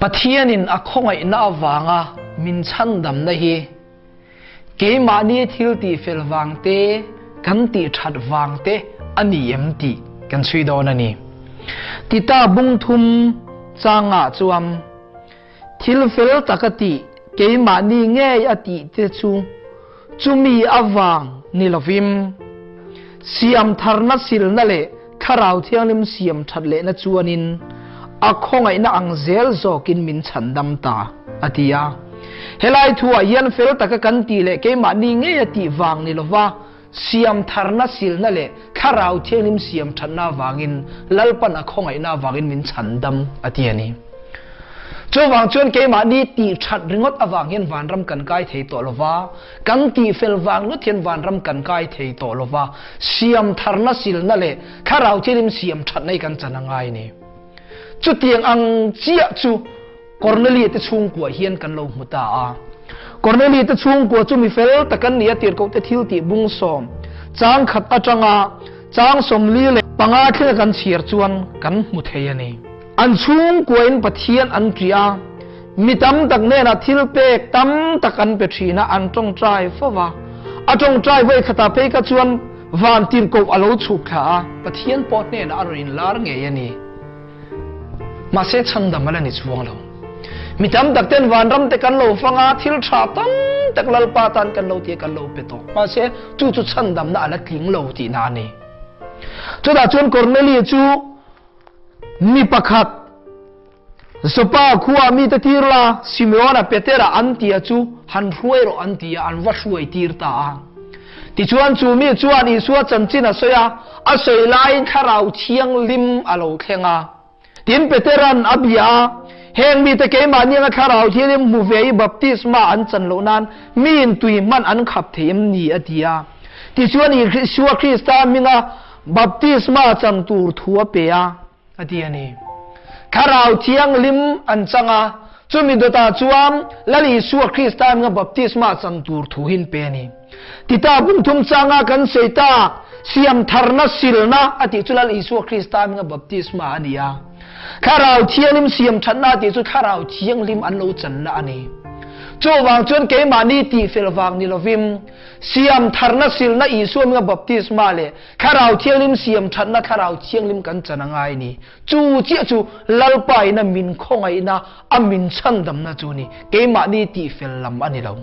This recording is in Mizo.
Pathianin a khawngaihna avanga min chhandamna hi keimahni thil tihfel vang te, kan tih that vang te a ni em tih kan chhui dawn a ni. Tita bung thum changah chuan thil fel tak a tih keimahni ngei a tih te chu chumi avang ni lovin siam tharna silna leh Thlarau Thianghlim siam that lehna chuanin a khawngaihna ang zel zawkin min chhandam ta, a ti a. Helai thuah hian fel taka kan tih leh keimahni ngei a tih vang ni lova siam tharna silna leh Thlarau Thianghlim siam thatna avangin Lalpan a khawngaihna avangin min chhandam, a ti a ni. Chuvang chuan keimahni tih that ringawt avang hian vanram kan kai thei tawh lova, kan tihfel vang ngawt hian vanram kan kai thei tawh lova, siam tharna silna leh thlarau thilim siam thatna hi kan chan a ngai ni. Chutiang ang chiah chu Cornelia te chhungkua hian kan lo hmu ta a. Cornelia te chhungkua chu mi fel tak an ni a, tirhkohte thil tih bung sawm chang khat atanga chang 45 thlenga kan chhiar chuan kan hmu thei a ni. An chhungkuain Pathian an ṭih a, mi tam tak hnenah thil pek tam tak an pe ṭhin a, an ṭawngṭai fo va. A ṭawngṭai vawi khatah phei kha chuan van tirhkoh a lo chhuk thla a, Pathian pawh hnenah a rawn inlar ngei a ni. Mahse chhandam a la ni chuang lo. Mi tam tak ten vanram te kan lo fang a, thil ṭha tam tak Lalpa tan kan lo ti a, kan lo pe tawh. Mahse chu chu chhandamna a la tling lo tihna a ni. Chutah chuan Korneli chu Mi pakhat, Jopa khua mite tir la, Simeona Petera an tia chu han hruai rawh an ti a, an va hruai tir ta a. Tichuan chu mi chuan Isua chanchin a sawi a, a sawi laiin Thlarau Thianghlim a lo thleng a. Tin, Petera'n a bia a, Heng mite keimahni anga Thlarau Thianghlim hmu ve i baptisma an chan loh nan miin tui hman an khap thei em ni? a ti a. Tichuan Isua Krista hminga Baptisma chan tur thu a pe a, a ti a ni. Thlarau Thianghlim an chang a, chumi dawtah chuan Lal Isua Krista hminga baptisma chan tur thu hi an pe a ni. Tita bung thum changa kan sawi tak, siam tharna silna a tih chu Lal Isua Krista hminga baptisma a ni a. Thlarau Thianghlim siam thatna a tih chu Thlarau Thianghlim an lo channa a ni. Chuvang chuan keimahni tihfel vang ni lovin, Siam tharna silna Isua hminga baptisma leh Thlarau Thianghlim siam thatna Thlarau Thianghlim kan chan a ngai ni. Chu chiah chu Lalpa ina min khawngaihna, a min chhandamna chu ni. Keimahni tihfel lam a ni lo.